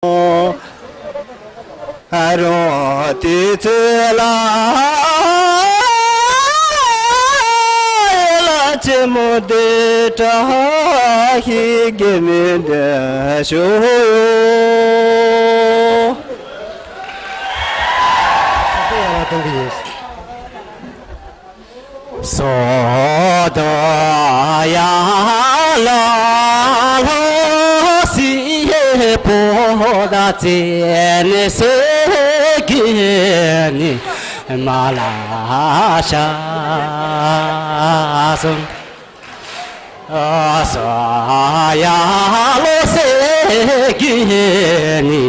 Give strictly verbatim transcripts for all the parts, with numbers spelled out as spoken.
རོ་དེ་ཚེ་ལ་ལ་ཆེན་མོ་དེ་བཀྲ་ཤིས་དགེ་མི་འདི་ཤོ་ཡོ། སོ་དོ་ཡ་ལ་ལོ་སི་པོ་ད་ཙེ་ནེ་སེ་གི་ནི་མ་ལ་ཤ་སོ། ཨ་ས་ཡ་ལོ་སེ་གི་ནི་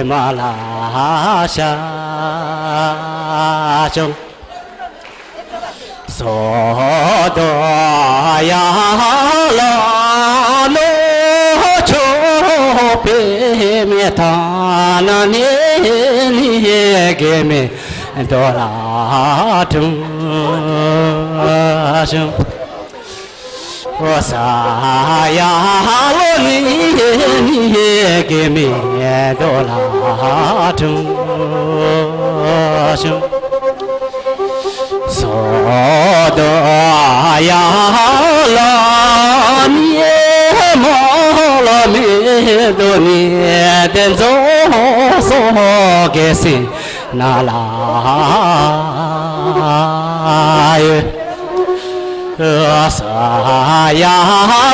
མ་ལ་ཤ་ཅོ། སོ་དོ་ཡ་ལ་ནོ་ཆོ་པེ་མེ་ཐ་ན་ནེ་ནི་གེ་མེ་དོ་ལ་ཐུ་ཤོ། ཨོ་ས་ཡ་ལོ་ནི་ནི་གེ་མི་དོ་ལ་ཐུ་ཤོ། སོ་དོ་ཡ་ལོ་ནི་མོ་ལོ་མི་དོ་ནི་དེ་ཛོ་སོ་གེ་སི་ན་ལ་ཡེ། ཨ་ས་ཡ་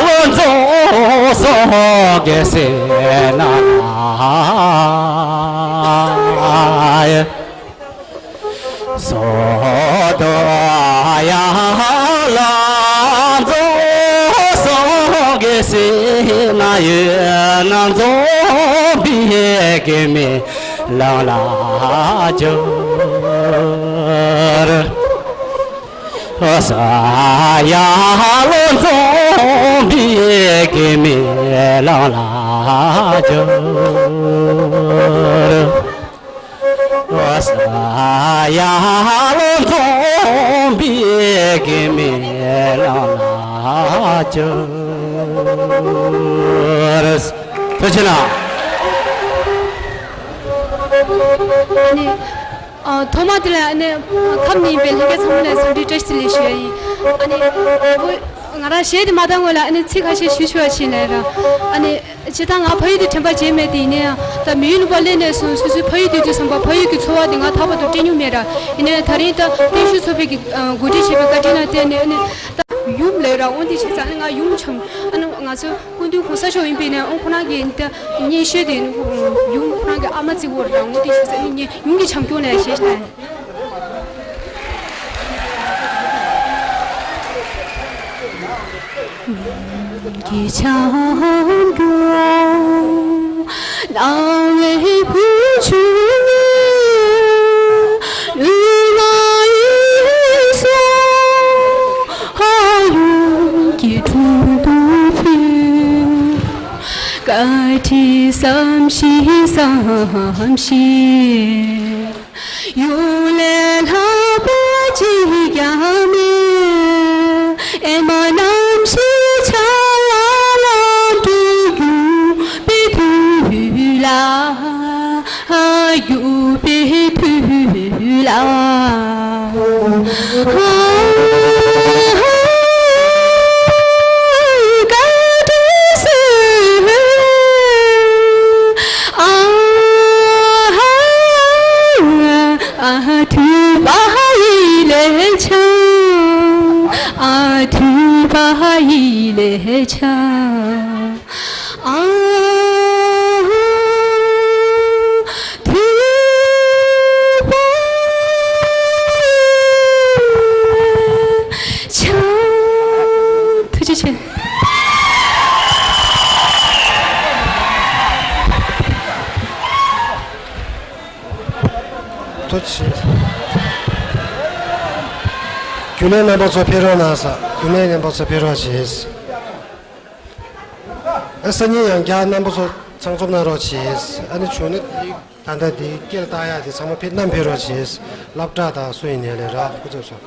ལོ་ཛོ་སོ་གེ་སི་ན་ལ་ཡེ། སོ་དོ་ཡ་ལ་ཛོ་སོ་གེ་སི་ན་ཡེ་ན་ཛོ་བི་གེ་མེ་ལང་ལ་ཇོ་ར། ཨ་ས་ཡ་ལོ་ཛོ་བི་གེ་མེ་ལང་ལ་ཇོ་ར། ཨ་ས་ཡ་ལོ་ཛོ་བི་གེ་མེ་ལང་ལ་ཇོ་ར། ཐུགས་རྗེ་གནང་། ཨ་ནི། ཨ། ཐོག་མ་དེ་ལ་ཨ་ནི་ཁམས་ནས་ཡིན་པའི་ལྷན་རྒྱས་ཚང་མ་ལ་འཚམས་འདྲི་བཀྲ་ཤིས་བདེ་ལེགས་ཞུ་ཡ་ཡིན། ཨ་ནི་ང་རང་གཞས་དེ་མ་བཏང་སྔོན་ལ་ཨ་ནི་ཚིག་ཁ་ཤས་ཞུ་ཆོག་པ་ཞིག་ལབ་ར། ཨ་ནི་སྤྱིར་བཏང་ང་ཕ་ཡུལ་དུ་དྲན་པ་བརྗེད་མེད་དེ། ཡིན་ན་ཡང་ད་མི་ཡུལ་ལུང་པ་སླེབས་ནས་བཟུང་སོ་སོའི་ཕ་ཡུལ་དུ་དུས་ཙམ་པ་ཕ་ཡུལ་གྱི་འཚོ་བ་དེ་ང་ད་བར་དུ་སྤྲད་མྱོང་མེད་ར། ཡིན་ན་ཡང་ད་རིང་ད་བརྟན་བཞུགས་ཚོགས་པའི་གི་གོ་སྒྲིག་བྱས་པའི་བཀའ་དྲིན་ལ་བརྟེན་ནས་ཨ་ནི་ད་ཡུམ་ལབ་ར། འོན་ཏེ་བྱས་ཙང་ཨ་ནི་ང་ཡུམ་འཆམ། ཨ་ནི་ང་ཚོ་སྐུ་མདུན་གོང་ས་མཆོག་ཡིན་པས་ན་ཨོ་ཁོ་རང་གི་ད་སྙན་ཞུ་དེ་ཡུམ་ཁོ་རང་གི་ཨ་མ་གཅིག་པོ་རང་ངོ་དེ་ཞུ་ས་ནི་ངས་ཡུམ་གྱི་བྱམས་སྐྱོང་ལ་ཞེས་ཞུ་ན། གི་བྱམས་སྐྱོང་གནང་བའི་བུ་ཆུང་ངའི་ལུས་ངག་ཡིད་གསུམ་ཧ་ཡུམ་གྱི་དྲུང་དུ་ཕུལ། བཀའ་དྲིན་བསམ་ཤིང་བསམ་ཤིང་། ཡུམ་ལས་ལྷག་པ་ཅི་ཡང་མེད། ཨེ་མ་རྣམ་ཤེས་འཆར་ལམ་དུ་རྒྱུག་པའི་དུས་ལ། རྒྱུག་པའི་དུས་ལ། བཀའ་དྲིན་གསོལ། ཨ་ཨ་ཐུབ་པ་ཡིད་ལས་འཆང་། ཨ་ཐུབ་པ་ཡིད་ལས་འཆང་། ཨ་ཐུབ་པ་འཆང་། ཐུགས་རྗེ་ཆེ། ཐུགས་རྗེ་ཆེ། རྒྱུན་ལས་རྣམ་པ་ཚོ་ཕེབས་རོགས་གནང་ས། རྒྱུན་ལས་རྣམ་པ་ཚོ་ཕེབས་རོགས་བྱེད། ཨ་སང་ཉིན་ཡང་བསྐྱར་རྣམ་པ་ཚོ་ཚང་འཛོམས་གནང་རོགས་བྱེད། ཨ་ནི་བྱུང་ན་དེ་ད་ལྟ་དེ་སྐད་བཏང་ཡག་དེ་ཚང་མ་ཕེབས་རྣམས་ཕེབས་རོགས་བྱེད། སློབ་གྲྭ་དང་སུ་ཡིན་ནའི་ལས་ར་སྐུ་ཚབ་ཚོ།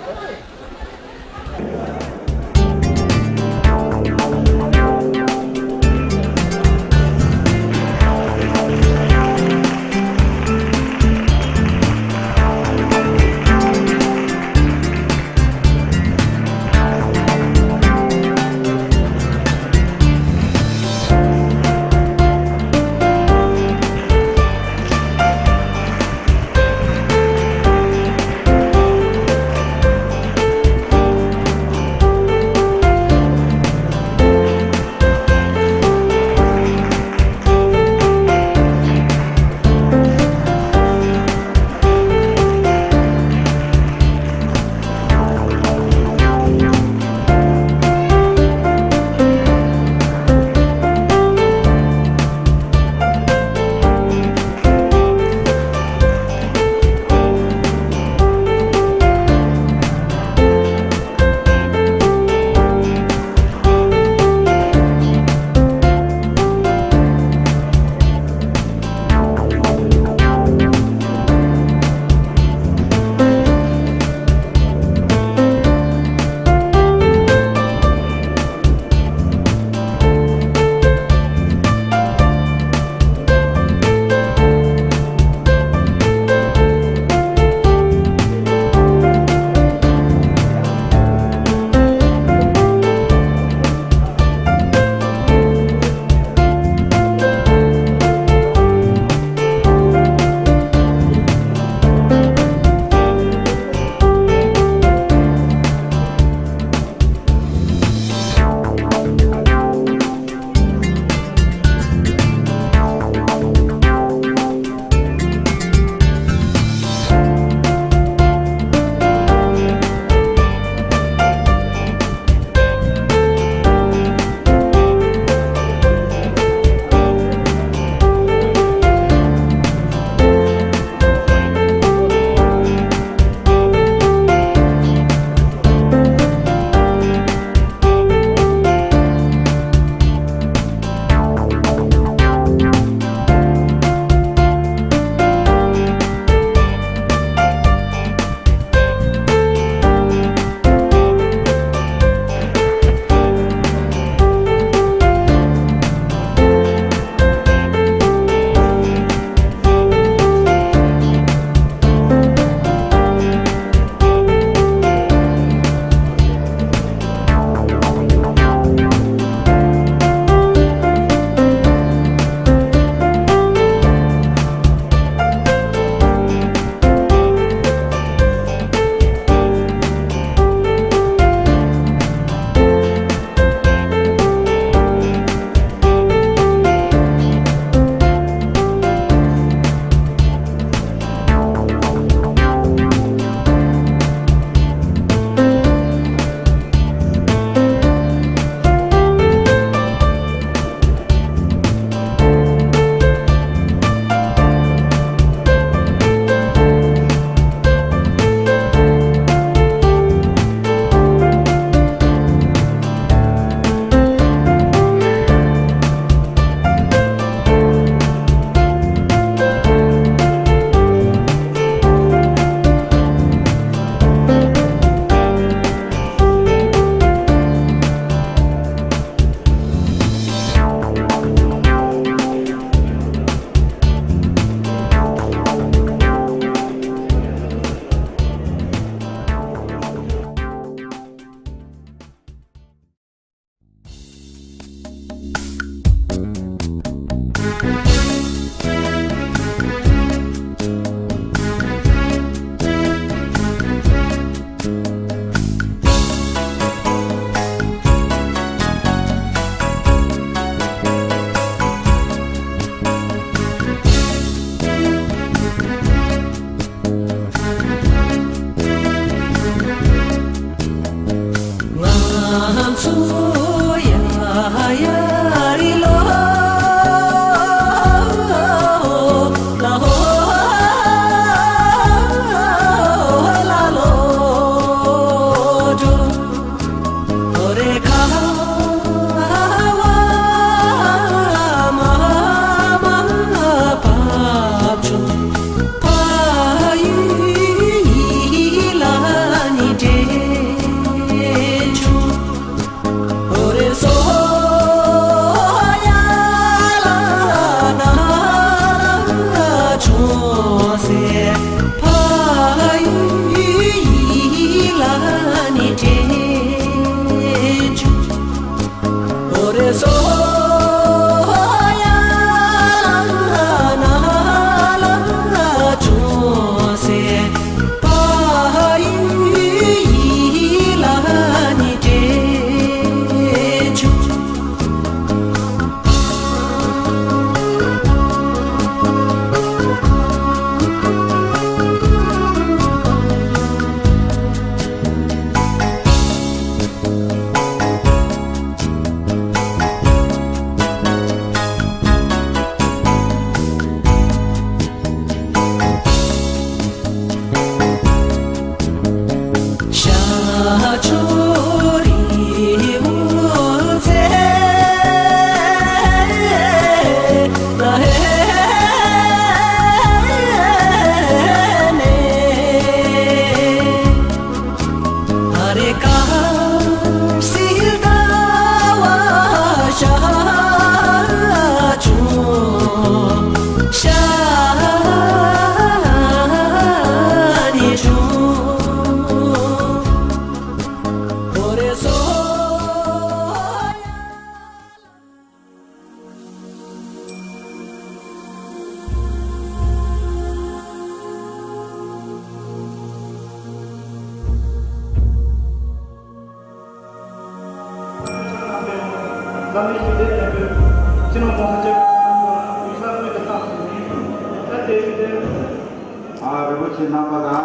ཨ་རིན་པོ་ཆེ་རྣམ་པ་དང་།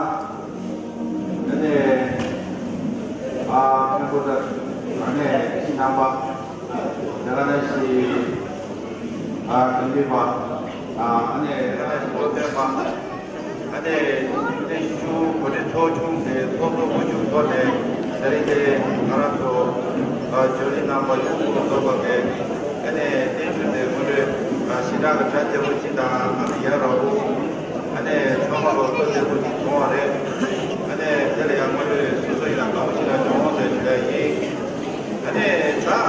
དེ་ནས་ཨ་མཁན་པོ་དང་ཨ་ནེ་ཁྱི་རྣམ་པ། དེ་ག་ནང་བཞིན་ཨ་དགེ་འདུན་པ། ཨ་ནེ་དེ་ག་ནང་བཞིན་སློབ་སྟོན་པ། ཨ་ནེ་བསྟན་ཆུ་གོ་སྒྲིག་ཚོགས་ཆུང་གི་ཚོགས་གཙོ་དབུ་བཞུགས་ཐོག་ནས་ད་རིང་དེ་ང་རང་ཚོ་ཨ་ཇོ་ལི་རྣམ་པ་ཆུང་ངུ་ཚོགས་པ་གི་ཨ་ནེ་བསྟན་ཆུ་དེ་སྔོན་འགྲོའི་ཨ་ཞེ་དྲག་གི་གྲ་རྒྱས་པོ་ཅིག་དང་ཨ་ནེ་ཡ་རོགས་པོ། ཨ་ནེ་ཚང་མ་ལོ་ཐུགས་རྗེ་ཆེ་ཞུ་བ་རེད། ཨ་ནེ་དེ་ལ་ཡང་སྔོན་འགྲོའི་སོ་སོ་ཡིན་ན་དགའ་པོ་ཞེ་དྲག་བྱུང་ཟེར་ཞུ་ཡ་ཡིན། ཨ་ནེ་ད་ཨ་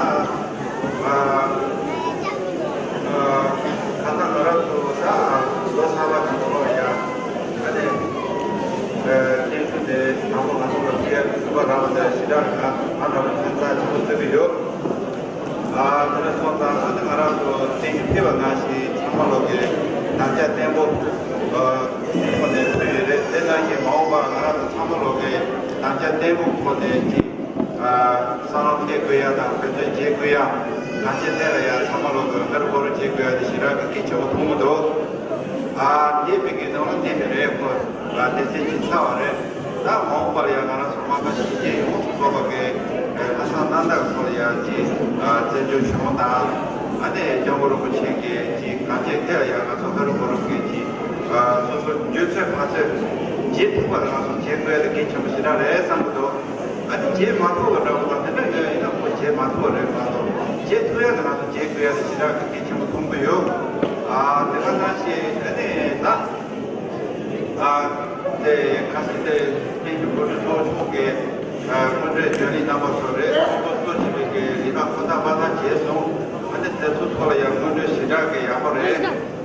ཨ་ཁ་སང་ང་རང་ཚོ་ད་ལོ་གསར་པ་དང་ཐོག་ཡ། ཨ་ནེ་ཨ་བསྟན་ཆུ་དེ་དང་པོ་ང་ཚོ་ལ་ཕེབས་ཐུབ་པ་རག་པ་དང་ཞེ་དྲག་ང་ང་འདྲ་པོ་ཚོན་རྩ་ཆེན་པོ་བརྩི་གི་ཡོད། ཨ་དེ་འདྲ་སོང་ཙང་ཨ་ནི་ང་རང་ཚོ་བསྟན་ཆུ་ཕེབས་པ་ནང་བཞིན་ཚང་མ་ལོག་གི་དམ་བཅའ་བརྟན་པོ་ཨ་ཐོག་ནས་ཕུལ་ཡོད་རེད། དེ་ནང་བཞིན་མ་འོངས་པར་ང་རང་ཚོ་ཚང་མ་ལོག་གི་དམ་བཅའ་བརྟན་པོ་ཐོག་ནས་ཅིག་ཨ་བསམ་བློ་འཁྱེར་དགོས་ཡ་དང་འབད་བརྩོན་བྱེད་དགོས་ཡ། གང་ཅི་ཐད་ལ་ཡ་ཚང་མ་ལོག་གི་ཧ་རུ་བ་རུ་བྱེད་དགོས་ཡ་དེ་ཞེ་དྲག་གི་གལ་ཆེན་པོ་མཐོང་གི་འདུག་ཨ་དེ་བོད་ཀྱི་ནང་ལ་བསྡད་པའི་རེད་ཁོ། ཨ་དེ་ཚེ་ཅིག་ཚར་བ་རེད། ད་མ་འོངས་པར་ཡང་ང་རང་ཚོ་མ་ཁ་ཞིག་རྗེས་ཡོངས་སུ་རྫོགས་པ་གི་ལྷག་བསམ་རྣམ་དག་སྐོར་ཡང་ཅིག་བཙན་བྱོལ་གཞུང་དང་ཨ་ནེ་སྐྱབས་མགོན་རིན་པོ་ཆེ་གི་ཅིག་གང་ཅིའི་ཐད་ལ་ཡང་ང་ཚོ་ཧ་རུ་བ་རུ་གི་ཅིག་སོ་སོ་འཇོན་ཚོད་མ་ཚོད་བྱེད་ཐུབ་པ་ང་ཚོ་བྱེད་དགོས་ཡ་དེ་གལ་ཆེན་པོ་ཞེ་དྲག་རེད་བསམ་གྱི་འདུག་ཨ་ནི་བྱེད་མ་ཐུབ་པ་འདྲ་པོ་དང་དེ་འདྲ་ཡོད་ཡིན་ན་ཁོ་བྱེད་མ་ཐུབ་པ་རེད་མ་གཏོགས་བྱེད་ཐུབ་ཡ་དེ་ང་ཚོ་བྱེད་དགོས་ཡ་དེ་ཞེ་དྲག་གི་གལ་ཆེན་པོ་མཐོང་གི་ཡོད། ཨ་དེ་ག་ནང་བཞིན་ཨ་ནི་ད། ཨ་དེ་ཁ་སང་དེ་བསྟན་ཆུ་གོ་སྒྲིག་ཚོགས་ཆུང་གི་ཨ་སྔོན་འགྲོའི་ཇོ་ལི་རྣམ་པ་ཚོ་རེད། ཚོགས་གཙོ་གཙོ་བྱས་པའི་གི་ལས་ཀ་ཧུར་ཐག་པ་ཐག་བྱས་སོང་། ཨ་ནི་དེ་ཚོ་ཐོག་ལ་ཡང་སྔོན་འགྲོ་ཞེ་དྲག་གི་ཡག་པོ་རེད།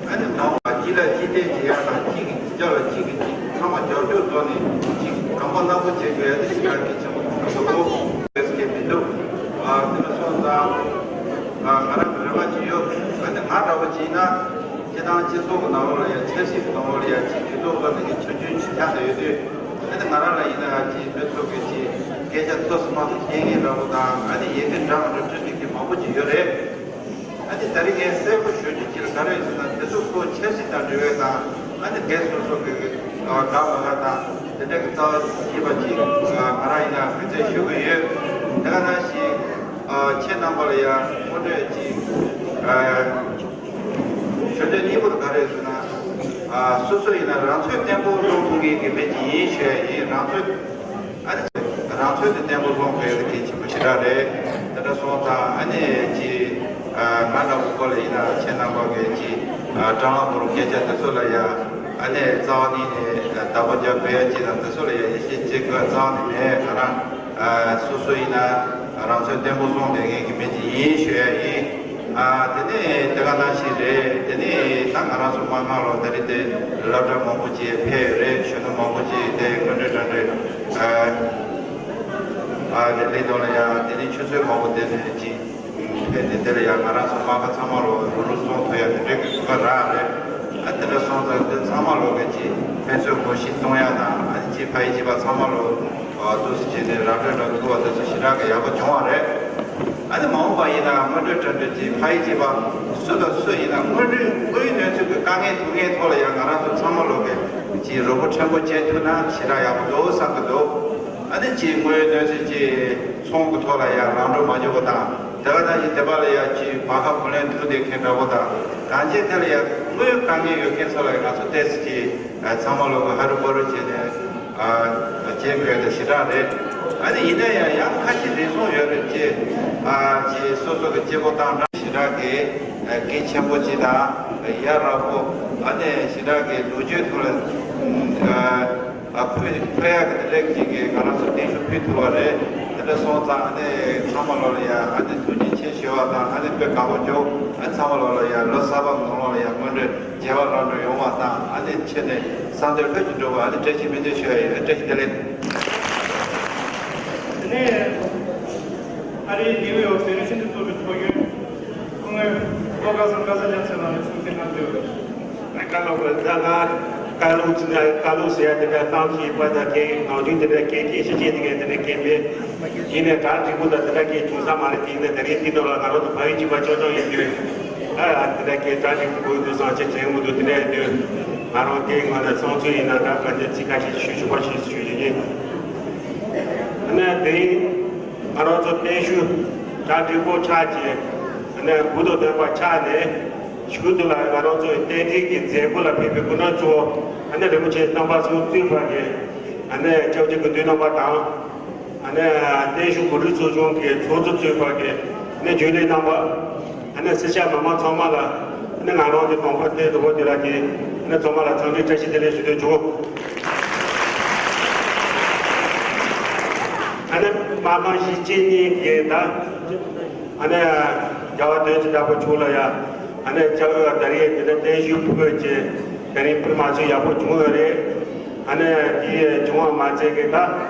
ཨ་ནི་མང་བ་གཅིག་ལ་གཅིག་བརྟེན་བྱེད་ཡག་དང་གཅིག་གིས་གཅིག་ལ་གཅིག་གིས་གཅིག་ཚང་མ་རྒྱབ་སྐྱོར་བཟོ་ནས་གཅིག་གོམ་པ་ནག་པོ་བྱེད་དགོས་ཡ་དེ་ཞེ་དྲག་གི་ཆེན་པོ་མཐོང་གི་འདུག་བེད་སྐྱེད་མི་འདུག་ཨ་དེ་འདྲ་སོང་ཙང་ཨ་ང་རང་གི་རེ་བ་ཅིག་ཡོད། ཨ་ནི་ང་འདྲ་བོ་ཅིག་ཡིན་ན། སྤྱི་བཏང་སྤྱི་ཚོགས་ཀྱི་ནང་ལོགས་ལ་ཡང་ཆབ་སྲིད་ཀྱི་ནང་ལོགས་ལ་ཡང་ཅིག་གྲོས་ཚོགས་སོགས་ནས་ཀྱི་ཆོས་རྒྱུན་ཆུ་ཆགས་ནས་ཡོད་དུས། ཨ་ནི་ང་རང་ལ་ཡིན་ན་ཡང་ཅིག་མི་ཚོ་གི་ཅིག་སྐད་ཆ་ཚོ་སི་མ་སི་བཤད་མཁན་འདྲ་པོ་དང་ཨ་ནི་ཡི་གེ་འདྲ་མི་འདྲ་སྤྲོད་མཁན་གྱི་མང་པོ་ཅིག་ཡོད་རེད། ཨ་ནི་ད་རིང་ངས་གསལ་པོ་ཞུ་རྒྱུ་ཅིག་ལ་ག་རེ་ཡིན་ཟེར་ན་དེ་ཚོ་ཁོ་ཆབ་སྲིད་དང་འབྲེལ་བའི་དང་ཨ་ནི་སྒེར་སོ་སོ་གི་དགའ་མ་དགའ་དང་དེ་འདྲ་གི་རྩ་བ་ཡིན་པ་ཅིག་ང་རང་ཡིན་ན་འབད་བརྩོན་ཞུ་གི་ཡོད། དེ་ག་ནང་བཞིན་ཁྱེད་རྣམ་པ་ལ་ཡང་དངོས་འབྲེལ་ཅིག་ཞུ་འདོད་སྙིང་པོ་དེ་ག་རེ་ཟེར་ན། ཨ་སོ་སོ་ཡིན་ན་རང་ཚོད་བརྟན་པོ་སློང་ཐུབ་མཁན་གྱི་མི་ཅིག་ཡིན་ཞུ་ཡ་ཡིན། རང་ཚོད་ཨ་ནི་རང་ཚོད་དེ་བརྟན་པོ་སློང་དགོས་ཡ་དེ་གལ་ཆེན་པོ་ཞེ་དྲག་རེད། དེ་འདྲ་སོང་ཙང་ཨ་ནི་ཅིག་ཨ་ང་འདྲ་པོ་སྐོར་ལ་ཡིན་ན་ཁྱེད་རྣམ་པ་གི་ཅིག་ཨ་སྤྲང་ལ་བོ་རུ་སྐད་ཆ་དེ་ཚོ་ལ་ཡ་ཨ་ནི་རྩ་བ་ཉིད་ནས་བདག་པོ་རྒྱག་དགོས་ཡ་ཅིག་དང་དེ་ཚོ་ལ་ཡ་ཡིད་ཆེས་བྱེད་དགོས་ཡ་རྩ་བ་ནས་མེད། ང་རང་ཨ་སོ་སོ་ཡིན་ན་རང་ཚོད་བརྟན་པོ་སློང་བསྡད་མཁན་གྱི་མི་ཅིག་ཡིན་ཞུ་ཡ་ཡིན། ཨ་དེ་ནས་དེ་ག་ནང་བཞིན་རེད། དེ་ནས་ད་ང་རང་ཚོ་དམངས་ཁང་ལ་ད་རེས་དེ་སློབ་གྲྭ་མང་པོ་ཅིག་ཕེབས་ཡོད་རེད། གཞོན་ནུ་མང་པོ་ཅིག་དེ་སྔོན་འགྲོའི་གྲ་སྒྲིག་ཨ་ཨ་དེ་ལས་དོན་ལ་ཡ་དེ་ནས་ཆུ་ཚོད་མང་པོ་དེ་ནས་ཅིག་ཕེབས་ནས་དེ་ལ་ཡ་ང་རང་ཚོ་དམངས་ཁང་ཚང་མ་ལོ་རུ་སོང་ཐུབ་ཡ་དེ་འདྲའི་གི་གོ་སྐབས་རག་རེད། ཨ་དེ་འདྲ་སོང་ཙང་དེ་ཚང་མ་ལོ་གི་ཅིག་ཕན་ཚུན་ངོ་ཤེས་གཏོང་ཡ་དང་ཨ་ཅིག་ཕ་ཡི་གཅིག་པ་ཚང་མ་ལོ། ཨ་འདུག་སེ་བྱས་ནས་ར་སྤྲོད་འདྲ་ཐུབ་པ་དེ་ཚོ་ཞེ་དྲག་གི་ཡག་པོ་བྱུང་བ་རེད། ཨ་ནི་མ་འོངས་པ་ཡིན་ན་སྔོན་འགྲོའི་གྲ་སྒྲིག་ཅིག་ཕ་ཡི་གཅིག་པ་སུ་དང་སུ་ཡིན་ན་དངོས་འབྲེལ་དངོས་ཡོད་གནས་ཚུལ་གྱི་དཀའ་ངལ་ཐུག་ངེས་ཐོག་ལ་ཡང་ང་རང་ཚོ་ཚང་མ་ལོག་གི་ཅིག་རོགས་པ་ཕྲན་བུ་བྱེད་ཐུབ་ན་ཞེ་དྲག་ཡག་པོ་འདུག་བསམ་གྱི་འདུག་ཨ་ནི་ཅིག་དངོས་ཡོད་གནས་ཚུལ་ཅིག་ཚོང་གི་ཐོག་ལ་ཡང་རང་འགྲོ་མ་འཇུག་པ་དང་དེ་ག་ནང་བཞིན་དེ་པ་ལ་ཡང་ཅིག་བར་ཁ་བུ་ལོན་ཐུག་བསྡད་མཁན་འདྲ་པོ་དང་གང་ཅིའི་ཐད་ལ་ཡང་དངོས་ཡོད་དཀའ་ངལ་ཡོད་མཁན་ཚོ་ལ་ཡང་ང་ཚོ་ཏོག་ཙམ་ཅིག་ཚང་མ་ལོག་གི་ཧ་རུ་བ་རུ་བྱས་ནས། ཨ་བྱེད་དགོས་དེ་ཞེ་དྲག་རེད། ཨ་ནི་ཡིན་ན་ཡང་ཡང་ཁ་ཤས་རེ་ཟུང་ཡོད་རེད་ཅེས། ཨ་ཅེས་སོ་སོ་གི་སྐྱེ་བོ་དང་འདྲ་ཞེ་དྲག་གི་ཨ་གལ་ཆེན་པོ་ཅིག་དང་ཡ་རབས་པོ། ཨ་ནི་ཞེ་དྲག་གི་ལོ་རྒྱུས་ཐོག་ལ་ཨ་ཨ་ཕུལ་ཕུལ་ཡག་གི་དེ་འདྲ་ཅིག་གི་ང་རང་ཚོ་གདན་ཞུ་ཕུལ་ཐུབ་པ་རེད། དེ་འདྲ་སོང་ཙང་ཨ་ནི་ཚང་མ་ལོག་ལ་ཡ་ཨ་ནི་ཐུགས་རྗེ་ཆེ་ཞུ་བ་དང་ཨ་ནི་དཔེ་དགའ་པོ་བྱུང་། ཨ་ཚང་མ་ལོག་ལ་ཡ་ལོ་གསར་པ་ནང་ལོགས་ལ་ཡ་སྔོན་འགྲོའི་རྒྱལ་བ་རབ་འབྱམས་ཡོང་བ་དང་ཨ་ནི་ཆེད་ནས་བསམ་དོན་ལྷུན་གྱིས་འགྲུབ་པ་ཨ་ནི་བཀྲ་ཤིས་སྨོན་འདུན་ཞུ་ཡ་ཡིན། བཀྲ་ཤིས་བདེ་ལེགས། དེ་ནས་ཨ་རིའི་ནིའུ་ཡོག་བོད་རིགས་སྤྱི་མཐུན་ཚོགས་པའི་ཚོགས་གཞོན་སྐུ་ངོ་བློ་དགའ་བཟང་སྐལ་བཟང་རྒྱ་མཚོ་ལགས་ནས་གསུང་བཤད་གནང་རྒྱུ་ཡོད། ལས་ཀ་ལོག་པའི་ལྟ་ག་བཀའ་སློབ་ཚོ་ནས་བཀའ་སློབ་ཟེར་ཡ་དེ་འདྲ་གཏམ་ཞིག་པ་དང་སྐད་ནང་ཆུང་དེ་འདྲ་སྐད་ཆ་ཤེས་ཆེ་དེ་གས་དེ་འདྲ་སྐད་མེད། ཡིན་ནའི་གྲ་སྒྲིག་པོ་དང་དེ་འདྲ་སྐད་བྱུང་ས་མ་རེད། དེ་ཡིན་ནའི་དེ་རིང་འདི་ནང་ལ་ང་རང་ཚོ་བལ་ཡུལ་གཅིག་པ་ཆོག་ཆོག་ཡིན་དུས། ཨ་དེ་འདྲ་སྐད་གྲ་སྒྲིག་དགོས་འདུག་བསམ་ཆེ་དྲན་མི་འདུག་དེ་འདྲ་ཡིན་དུས། ང་རང་སྐད་ངོ་ནས་སོང་ཚུལ་ཡིན་ན་ད་ག་འདྲ་ཚིག་ཁ་ཤས་ཞུ་ཞུ་བ་ཞིག་ཞུ་ཞུ་ཡིན། ཨ་ནི་དེ་རིང་ང་རང་ཚོ་བརྟན་བཞུགས་གྲ་སྒྲིག་པོ་ཆགས་ཀྱི། ཨ་ནི་འབུ་དང་ལྡན་པ་ཆགས་ནས། གཞུག་ཏུ་ལ་ང་རང་ཚོའི་རྟེན་འབྲེལ་གྱི་མཛད་སྒོ་ལ་ཕེབས་པའི་སྐུ་མགྲོན་གཙོ་བོ་ཨ་ནི་རིན་པོ་ཆེ་རྣམ་པ་གསུམ་གཙོས་པ་གི་ཨ་ནི་སྐྱབས་རྗེ་དགེ་འདུན་རྣམ་པ་དང་། ཨ་ནི་བརྟན་བཞུགས་གོ་སྒྲིག་ཚོགས་ཆུང་གི་ཚོགས་གཙོ་གཙོས་པ་གི་ཨ་ནི་རྒྱུན་ལས་རྣམ་པ། ཨ་ནི་སེར་སྐྱ་མི་མང་ཚང་མ་ལ་ཨ་ནི་ང་རང་གི་གདོང་པ་ཐད་དུ་བོད་དེ་ལ་གི་ཨ་ནི་ཚང་མ་ལ་འཚམས་འདྲི་བཀྲ་ཤིས་བདེ་ལེགས་ཞུ་འདོད་བྱུང་། ཨ་ནི་མ་གང་ཞིག་གཅིག་གཉིས་ཀྱིས་ད། ཨ་ནི་རྒྱལ་བ་དོན་གྱི་བདག་པོ་མཆོག་ལ་ཡ། ཨ་ནི་སྐྱབས་ཡོད་ད་རེས་དེ་ནས་བརྟན་བཞུགས་ཕུལ་གྱི་དེ་རིང་ཕུལ་མ་ཚུལ་ཡག་པོ་བྱུང་ཡོད་རེད། ཨ་ནི་དེ་བྱུང་བ་མ་ཚད་ཀྱི་ད་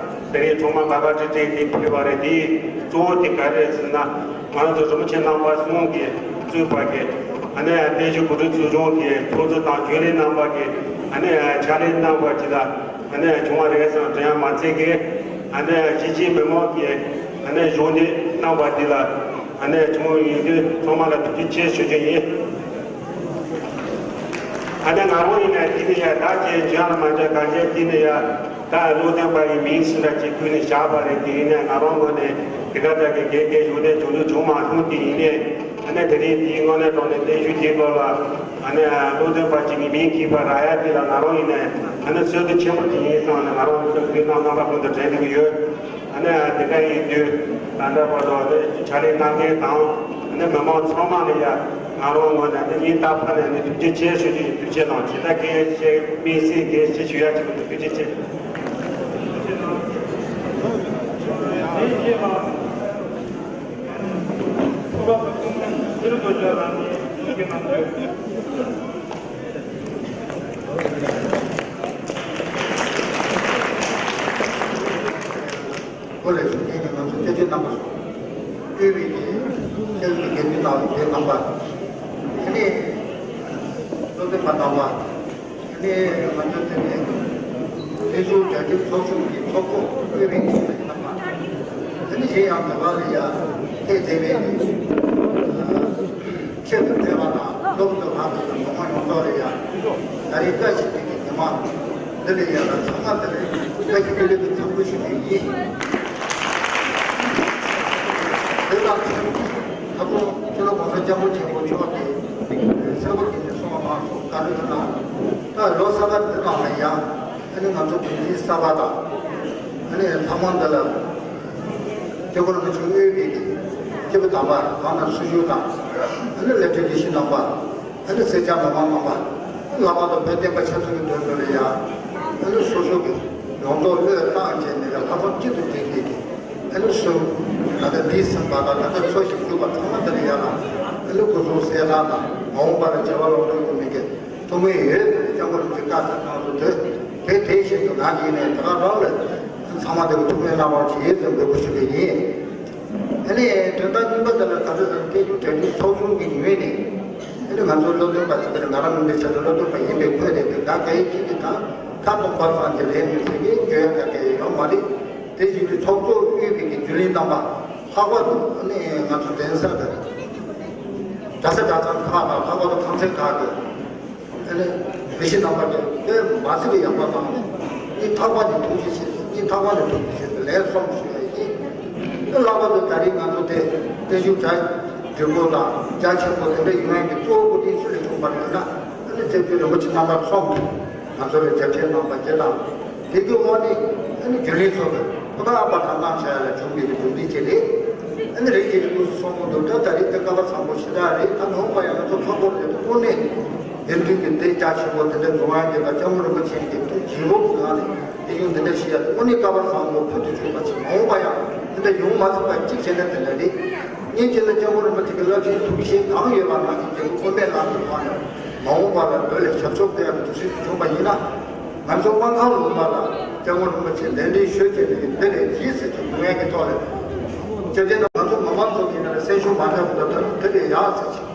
དེ་རིང་ཚང་མ་འབའ་འབའ་ཀྲིག་ཀྲིག་དེ་ཕུལ་བ་རེད། དེ་གཙོ་བོ་དེ་ག་རེ་རེད་ཟེར་ན། ང་རང་ཚོ་རིན་པོ་ཆེ་རྣམ་པ་གསུམ་གྱིས་གཙོས་པ་གི་ཨ་ནི་བརྟན་བཞུགས་གོ་སྒྲིག་ཚོགས་ཆུང་གི་ཚོགས་གཙོ་དང་རྒྱུན་ལས་རྣམ་པ་གི་ཨ་ནི་ཕྱག་ལས་གནང་བ་ཅིག་ལ་ཨ་ནི་བྱུང་བ་རེད་བསམ་དྲན་ཡ་མ་ཚད་ཀྱི། ཨ་ནི་གཞིས་བྱེས་མི་མང་གིས་ཨ་ནི་གཞོགས་འདེགས་གནང་བ་འདི་ལ་ཨ་ནི་བྱུང་བ་ཡིན་དུས་ཚང་མ་ལ་ཐུགས་རྗེ་ཆེ་ཞུ་རྒྱུ་ཡིན། ཨ་ནི་ང་རང་ཡིན་ན་འདི་ནས་ཡ་ད་ཅི་འཇོན་མ་འཇོན་གང་ཅི་འདི་ནས་ཡ་ད་བློ་ལྡན་པ་ཡི་མིང་ཞིག་ལ་ཅིག་བསྐུལ་ནས་བཞག་པ་རེད། དེ་ཡིན་ནའི་ང་རང་ངོས་ནས་དེ་ག་ད་གི་དགེ་རྒན་གཞོགས་འདེགས་བྱུང་ཚུལ་བྱུང་མ་སོང་། དེ་ཡིན་ནའི་ཨ་ནི་དེ་རིང་དེའི་དངོས་གནས་དྲང་གནས་བརྟན་བཞུགས་དེའི་སྐོར་ལ་ཨ་ནི་བློ་ལྡན་པ་ཅིག་གི་མིང་གིས་པ་རག་ཡ་དེ་ལ་ང་རང་ཡིན་ནའི་ཨ་ནི་བསོད་བདེ་ཆེན་པོ་ཅིག་ཡིན་བསམ་ནས་ང་རང་ཚོ་དེ་རྣམ་རྣམ་པ་ཀུན་ཏུ་དྲན་བསྡད་ཀྱི་ཡོད། ཨ་ནི་དེ་འདྲ་ཡིན་དུས་ད་ལྟ་བར་དུ་ཨ་ནི་ཕྱག་ལས་གནང་མཁན་དང་ཨ་ནི་མི་མང་ཚང་མ་ལ་ཡ་ང་རང་ངོས་ནས་ཨ་ནི་སྙིང་ཐག་པ་ནས་ཨ་ནི་ཐུགས་རྗེ་ཆེ་ཞུ་རྒྱུ་ཡིན། ཐུགས་རྗེ་གནང་། ཇི་ལྟར་སྐད་ཆ་དམིགས་བསལ་སྐད་ཆ་ཞུ་ཡ་ཅིག་མི་འདུག་ཐུགས་རྗེ་ཆེ། ཁོ་ལས་ཞུགས་མཁན་གྱི་ང་ཚོ་སྐྱབས་རྗེ་རྣམ་པ་སོགས་དབུས་པའི་གི་སྐྱབས་རྗེ་དགེ་འདུན་དང་དེ་རྣམ་པ། དེ་ནས་བློ་ལྡན་པ་རྣམ་པ། དེ་ནས་ང་ཚོ་དེ་ནས་བརྟན་བཞུགས་གྲ་སྒྲིག་ཚོགས་ཆུང་གི་ཚོགས་གཙོ་དབུས་པའི་གི་རྣམ་པ། དེ་ནས་གཞན་ཡང་དེ་བ་ལ་ཡ་ཐེག་མཛད་པའི་གི་ཆེད་དུ་མཛད་པ་དང་སློབ་གསོ་ལྷག་པའི་གི་ངོ་མ་ཡོངས་རྫོགས་ལ་ཡ། ད་རེས་བཀྲ་ཤིས་པའི་གི་ཉི་མ་འདི་ལ་ཡ་ལ་ཚང་མ་དེ་ལ་བཀྲ་ཤིས་བདེ་ལེགས་ཀྱི་འཚམས་འདྲི་ཞུ་རྒྱུ་ཡིན། དེ་དང་ད་དུང་སྤྱི་ནོར་༸གོང་ས་༸སྐྱབས་མགོན་ཆེན་པོ་མཆོག་གིས་གསལ་པོ་བྱས་ནས་གསུངས་པ་མང་སོང་། བཀའ་འདྲི་དེ་དང་ད་ལོ་གསར་པ་འདི་ནང་ལ་ཡང་ཨ་ནི་ང་ཚོ་བོད་འདི་གསར་པ་དང་ཨ་ནི་ལྷ་མོ་འདི་ལ་སྐྱབས་མགོན་རིན་པོ་ཆེ་དབུས་པའི་སྐྱེས་བུ་དམ་པ་གང་ན་སུ་ཞུགས་དང་ཨ་ནི་ལས་བྲེལ་ལས་ཤི་རྣམ་པ། ཨ་ནི་སེར་སྐྱ་མི་མང་རྣམ་པ། ལྷག་པར་དུ་བོད་བསྟན་པ་ཆབ་སྲིད་ཀྱི་དོན་དུ་ལ་ཡང་ཨ་ནི་སོ་སོ་གི་ཡོངས་རྫོགས་བློས་བཏང་བྱས་ནས་ལྷག་བསམ་གཅིག་ཏུ་བསྒྲིལ་ཏེ་ཨ་ནི་གསུམ། ད་ལྟ་འདིའི་ཟིན་པ་དང་ད་ལྟ་འཚོ་ཞིང་བཞུགས་པ་ཚང་མ་དེ་ལ་ཡང་ཨ་ནི་སྐུ་གཟུགས་གསལ་ཐང་དང་མ་འོངས་པ་ལ་བྱ་བ་ལམ་འགྲོ་ཡོང་མི་གི་ཐུགས་སྨོན་ཡོད་དེ་སྐྱབས་མགོན་རིན་པོ་ཆེ་བཀའ་གདམས་གནང་ཚུལ་དེ་དེ་དེ་བཞིན་དུ་ནང་བཞིན་ནས་དེ་ག་རང་ལ་ཚང་མ་དེ་གི་ཐུགས་སྨོན་གནང་བར་བྱེད་ཟེར་འབོད་སྐུལ་ཞུ་གི་ཡིན། ཨ་ནི་དོན་དག་གཉིས་པ་དེ་ལ་ད་ལྟ་ཟེར་སྐད་སྒྱུར་གྲ་སྒྲིག་ཚོགས་ཆུང་གི་ངོས་ནས་ཨ་ནི་ང་ཚོ་བློ་མཐུན་པ་ཟེར་གྱི་རེད། ང་རང་མིན་པའི་ཆ་དུ་བློ་མཐུན་པ་ཡིན་པའི་ཁོས་དེ་དེ་ད་གའི་ཅིག་གི་ད་ཁ་སྟོང་པ་ཚང་གི་ལས་མི་ཟེར་གི་སྐྱོ་ཡ་ད་གའི་ཡོད་མ་རེད། དེ་བཞིན་དུ་ཚོགས་གཙོ་དབུས་པའི་གི་རྒྱུན་ལས་རྣམ་པ་ལྷག་པར་དུ་ཨ་ནི་ང་ཚོ་གདན་ས་དང་གྲྭ་ས་གྲྭ་ཚང་ཁག་དང་ལྷག་པར་དུ་ཁང་ཚན་ཁག་གི་ཨ་ནི་མི་ཤི་རྣམ་པ་དེ་དཔེ་མ་སྲིད་པའི་ཡག་པོ་བཏང་ནས་སྙིང་ཐག་པ་ནས་ཐུགས་རྗེ་ཆེ། སྙིང་ཐག་པ་ནས་ཐུགས་རྗེ་ཆེ་ལན་གསུམ་ཞུ་བ་ཡིན། ཨ་ལྷག་པར་དུ་ད་རེས་ང་ཚོ་དེ་བརྟན་བཞུགས་གྲ་སྒྲིག་པོ་དང་རྒྱ་ཆེན་པོ་དེ་འདྲ་ཡོང་ཡག་གི་གཙོ་བོ་དེ་སུ་ལས་བྱུང་བ་རེད་ན་ཨ་ནི་སྐྱབས་རྗེ་རིན་པོ་ཆེ་རྣམ་པ་གསུམ་གྱིས་ང་ཚོ་ལ་རྒྱབ་སྐྱོར་གནང་བ་དེ་དང་། དེ་གི་འོག་ནས་ཨ་ནི་རྒྱུན་ལས་ཚོ་གི་ཨ་ཕ་ཨ་ཕ་གང་གང་བྱ་ཡ་ལ་བྱུང་བའི་གི་འདུག་འདི་བྱེད་ལས། ཨ་ནི་རིགས་ཀྱི་རིགས་སུ་སོང་མི་འདུག་ད་ད་རེས་དེ་སྐལ་པ་བཟང་པོ་ཞེ་དྲག་རེད། ད་མ་འོངས་པ་ཡང་ང་ཚོ་ཚོགས་པ་རེད། དངོས་གནས་དགེ་འདུན་གྱི་སྡེ་རྒྱ་ཆེན་པོ་དེ་འདྲ་འཛོམས་ཡག་གི་ད་སྐྱབས་མགོན་རིན་པོ་ཆེ་གི་ཐུགས་དགྱེས་པོ་གི་ངང་ནས་དེ་ཡུན་དེ་འདྲ་ཞུ་ཡ་དེ་དངོས་གནས་སྐལ་པ་བཟང་པོ་ཕུལ་དུ་བྱུང་བ་ཞིག་མ་འོངས་པ་ཡང་དེ་འདྲ་ཡོང་མ་ཐུབ་པ་གཅིག་བྱས་ན་དེ་འདྲ་རེད། ངས་བྱས་ན་སྐྱབས་མགོན་རིན་པོ་ཆེ་གི་རླབས་ཆེན་ཐུགས་བཞེད་གང་ཡོད་པ་ནང་གི་རྒྱལ་པོ་དཀོན་པའི་ལག་གི་ཐོག་ནས་མ་འོངས་པ་ལ་བོད་ལ་ཞབས་ཞུ་སྤེལ་ཡག་གི་ཐུགས་སྲས་དེ་བྱུང་བ་ཡིན་ན། ང་ཚོ་སྨར་ཁམས་ལུང་པ་ལ་སྐྱབས་མགོན་རིན་པོ་ཆེ་གདན་འདྲེན་ཞུས་བྱས་ནས་འདི་ལས་ཇི་སྲིད་ཀྱང་ཡོང་ཡག་གི་ཐོག་ལ། སྐྱབས་རྗེ་ང་ཚོ་མི་མང་ཚོ་གི་ནང་ལ་སེམས་ཤུགས་མ་ཐེབས་པ་དང་དེ་ལས་ཡག་ཟེར་ཞིག